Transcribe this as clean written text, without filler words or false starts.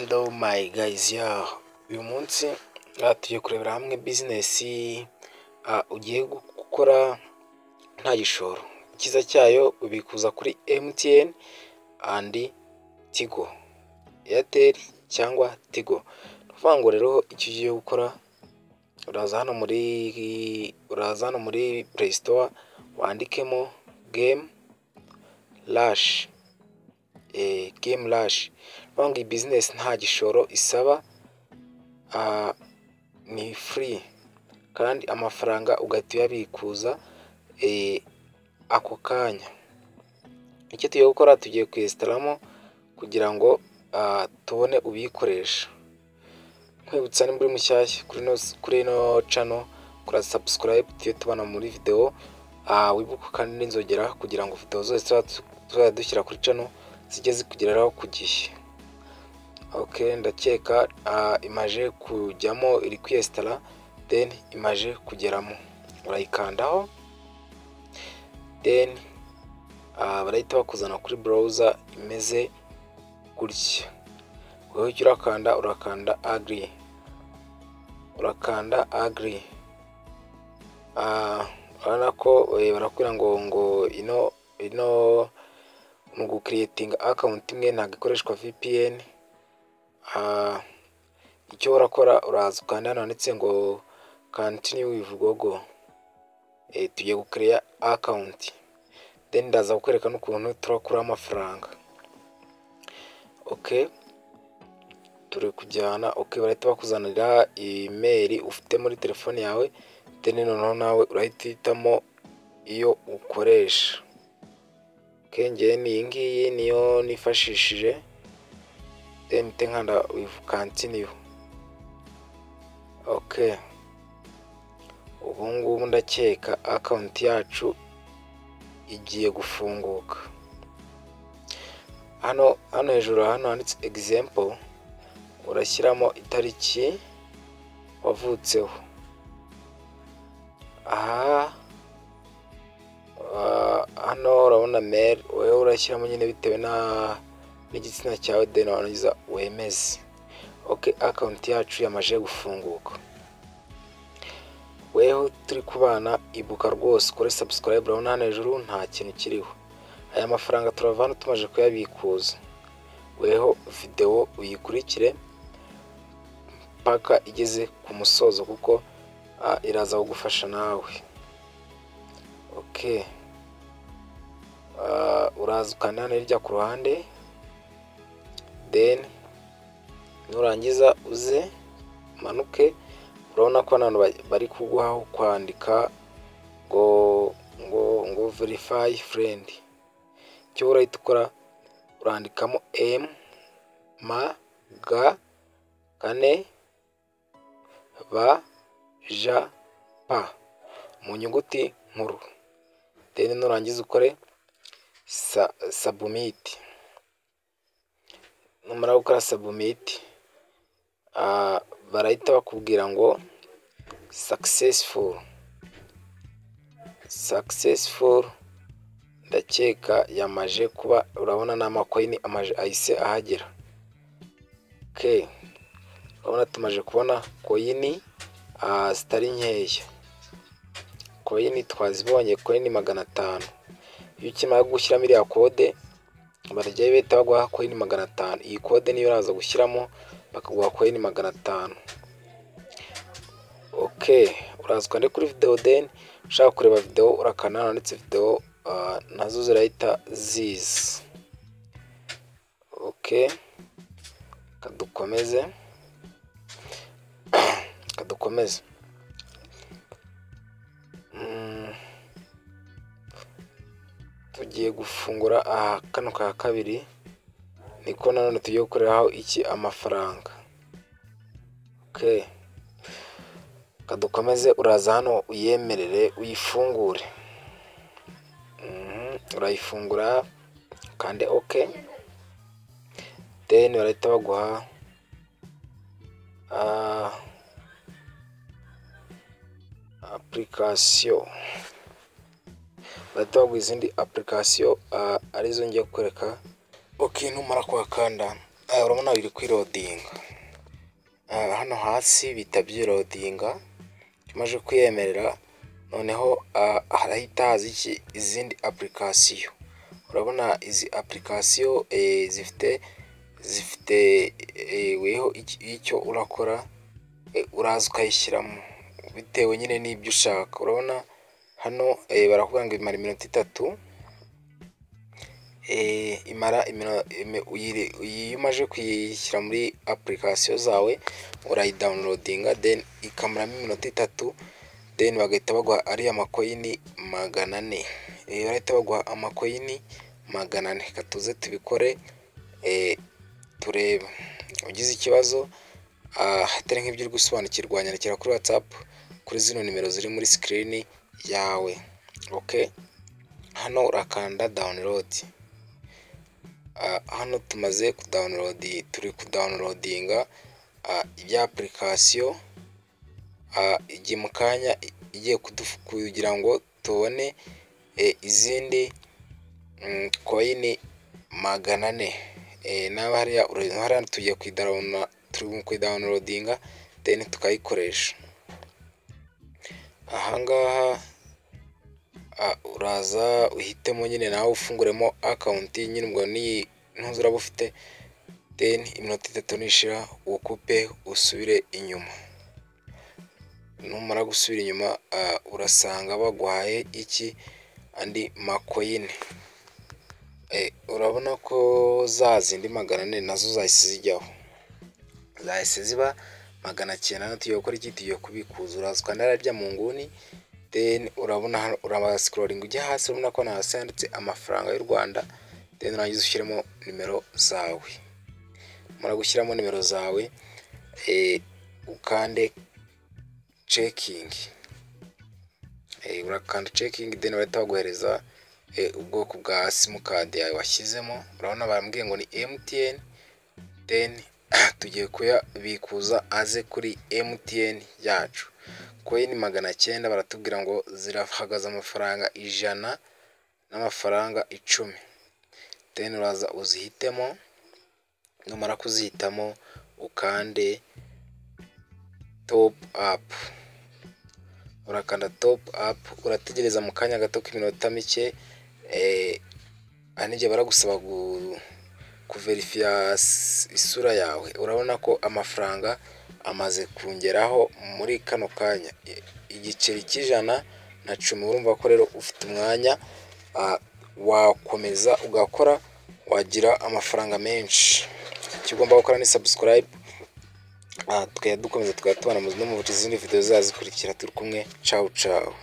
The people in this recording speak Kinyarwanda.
Hello my guys, yeah. Uyu munsi tugiye kurebera hamwe business ugiye gukora nta gishoro. Icyiza cyayo ubikuza kuri MTN and Tigo, Airtel cyangwa Tigo. Ni ukuvuga ngo rero icyo ugiye gukora, uraza hano muri Play Store, wandikemo Game Rush, Game Rush. Ni ukuvuga ngo iyi business nta gishoro isaba, ni free kandi amafaranga ugahita uyabikuza ako kanya. Icyo tugiye gukora, tugiye kuyinstallamo kugira ngo tubone ubiyikoresha. Nkwibutsa, nimba uri mushyashya kuri ino channel, kora subscribe tujye tubana muri video, wibuke kandi n'inzogera kugira ngo video zose tuzajya dushyira kuri channel zijye zikugeraho ku gihe. Okay, ndakeka imaje kujyamo, iri kwiyinstalla, then imaje kugeramo urayikandaho, then barahita bakuzana kuri browser imeze gutya. Wowe icyo urakanda, urakanda agree, urakanda agree. Urabona ko barakubwira ngo ino ni ugucreatinga account imwe, ntabwo ikoreshwa VPN. Icyo urakora, uraza ukanda hano handitse ngo "Continue with Google". Tugiye gucreate account, then ndaza kukwereka n'ukuntu turakuraho amafaranga. Okay, turi kujyana. Okay, barahita bakuzanira email ufite muri telefone yawe, then noneho nawe urahita uhitamo iyo ukoresha. Okay, njyewe ni iyi ngiyi niyo nifashishije, then mpite nkanda with continue. Okay, ubu ngubu ndakeka account yacu igiye gufunguka. Hano hejuru, hano handitse example, urashyiramo itariki wavutseho. Aha hano urabona male, wowe urashyiramo nyine bitewe n'igitsina cyawe, then warangiza wemeze. Okay, account yacu yamaze gufunguka. Weho turi kubana, ibuka rwose ukore subscribe. Urabona hano hejuru nta kintu kiriho. Aya mafaranga turava hano tumaze kuyabikuza. Weho videwo uyikurikire paka igeze ku musozo, kuko iraza kugufasha nawe. Okay, uraza ukanda hano hirya ku ruhande, then nurangiza uze umanuke. Urabona ko hano bari kuguhaho kwandika ngo "Verify friend". Icyo urahita ukora, urandikamo MG4BJP mu nyuguti nkuru, then nurangiza ukore submit. Numara gukora submit, barahita bakubwira ngo "Successful, successful". Ndakeka yamaje kuba, urabona n'amacoin amaje ahise ahagera. Okay, urabona tumaze kubona coin zitari nkeya. Coin twazibonye, coin 500. Iyo ukimara gushyiramo iriya code, barajya bahita baguha coin 500. Iyi code niyo uraza gushyiramo bakaguha coin 500. Okay, uraza ukande kuri video, then ushaka kureba video urakanda hano handitse video, nazo zirahita ziza. Okay, kadukomeze, kadukomeze. Tugiye gufungura aha kano ka kabiri, niko nanone tugiye gukoreraho iki? Amafaranga. Okay, kadukomeze. Uraza hano uyemerere, uyifungure. Urayifungura kande okay, then barahita baguha application, bahita baguha izindi application arizo ngiye kukwereka. Okay, numara kuhakanda Urabona biri kwiloadinga hano hasi, bita byiloadinga. Umaze kuyemerera, noneho harahita haza iki? Izindi application. Urabona izi application zifite weho icyo urakora, uraza ukayishyiramo bitewe nyine n'ibyo ushaka. Urabona hano barakubwira ngo imara iminota 3. Imara, iyo umaze kuyishyira muri application zawe, urayidownloadinga, then ikamaramo iminota 3, then bagahita baguha ariya macoin 400. Barahita baguha amacoin 400. Reka tuze tubikore turebe. Ugize ikibazo hatari nk'ibyo uri gusobanukirwa, nyandikira kuri WhatsApp kuri zino nimero ziri muri screen yawe. Okay, hano urakanda download. Hano tumaze kudownload, turi kudownloadinga ibya application igiye mu kanya igiye kugira ngo tubone izindi coin 400. Nawe hariya tugiye turi kuyidownloadinga, then tukayikoresha. Ahangaha uraza uhitemo nyine nawe ufunguremo account nyine, ubwo ni ntuzi uraba ufite. Then iminota 3 nishira ukupe usubire inyuma. Numara gusubira inyuma, urasanga baguhaye iki? Andi macoin. Urabona ko za zindi 400 nazo zahise zijyaho, zahise ziba 900. Tugiye gukora iki? Tugiye kubikuza. Uraza ukanda hariya mu nguni, then urabona urascrollinga ujya hasi, urabona ko hasi handitse amafaranga y'u Rwanda. Then urangiza ushyiremo nimero zawe. Numara gushyiramo nimero zawe, ukande checking. Urakanda checking, then bahita baguhereza ubwoko bwa simukadi yawe washyizemo. Urabona barambwiye ngo ni MTN, then tugiye kuyabikuza aze kuri MTN yacu. Coin 900 baratubwira ngo zirahagaze amafaranga 100 n'amafaranga 10. Then uraza uzihitemo, numara kuzihitamo ukande top up. Urakanda top up, urategereza mu kanya gato k'iminota mike. Hari n'igihe baragusaba kuverifiya isura yawe. Urabona ko amafaranga amaze kungeraho muri kano kanya, igiceri cy'110. Urumva ko rero ufite umwanya, wakomeza ugakora, wagira amafaranga menshi. Icyo ugomba gukora ni subscribe, tukajya dukomeza tukajya tubana no mu zindi video zizaza zikurikira. Turi kumwe, cawu cawu.